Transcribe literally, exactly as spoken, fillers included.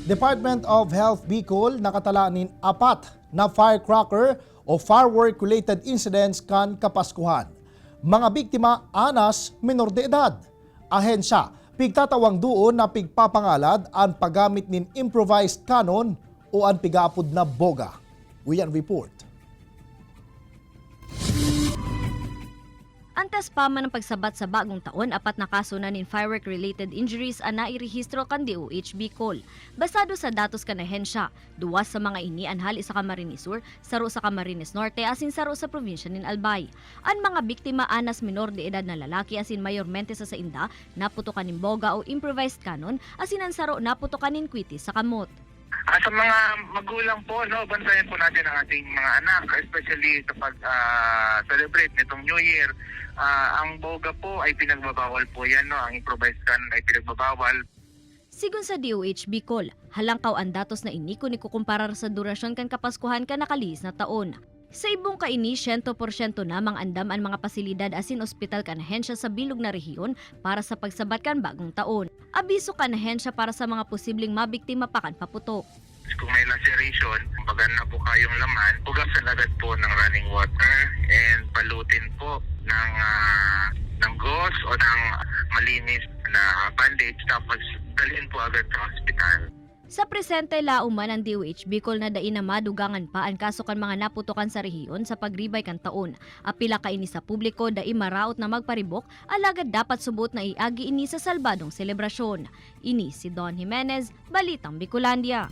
Department of Health Bicol nakatala nin apat na firecracker o firework-related incidents kan Kapaskuhan. Mga biktima, anas menor de edad. Ahensya, pigtatawang duon na pigpapangalad an paggamit nin improvised cannon o an pigaapod na boga. Uyan report. Antes pa man ang pagsabat sa bagong taon, apat na kaso na nin firework-related injuries an nairehistro kan D O H Bicol. Basado sa datos kan ahensya, duwa sa mga ini an hali sa Camarines Sur, saro sa Camarines Norte asin saro sa probinsya nin Albay. An mga biktima anas menor de edad na lalaki asin mayormente sa sainda naputokan nin boga o improvised cannon, asin an saro naputokan nin kwiti sa kamot. Ah, sa mga magulang po, no, bantayan po natin ang ating mga anak, especially sa pag ah, celebrate nitong New Year. Ah, ang boga po ay pinagbabawal po yan, no? Ang improvised cannon ay pinagbabawal. Sigon sa D O H Bicol, halangkaw an datos na ini kun ikukumparar sa durasyon kan Kapaskuhan kan nakalihis na taon. Sa ibong kaini, siyento porsyento namang andam an mga pasilidad asin ospital kan ahensya sa bilog na rehiyon para sa pagsabat kan bagong taon. Abiso kan ahensya para sa mga posibleng mabiktima pa kan paputok. Kung may laceration, kumbaga nabuka yung laman, hugasan agad po ng running water and balutin po ng, ah, ng gauze o ng malinis na bandage, tapos dalhin po agad sa hospital. Sa presente, laom man ang D O H Bicol na dai na madugangan pa an kaso kan mga naputokan sa rehiyon sa pagribay kan taon. Apila kaini sa publiko, dai maraot na magparibok, alagad dapat subot na iagi ini sa salbadong selebrasyon. Ini si Don Jimenez, Balitang Bicolandia.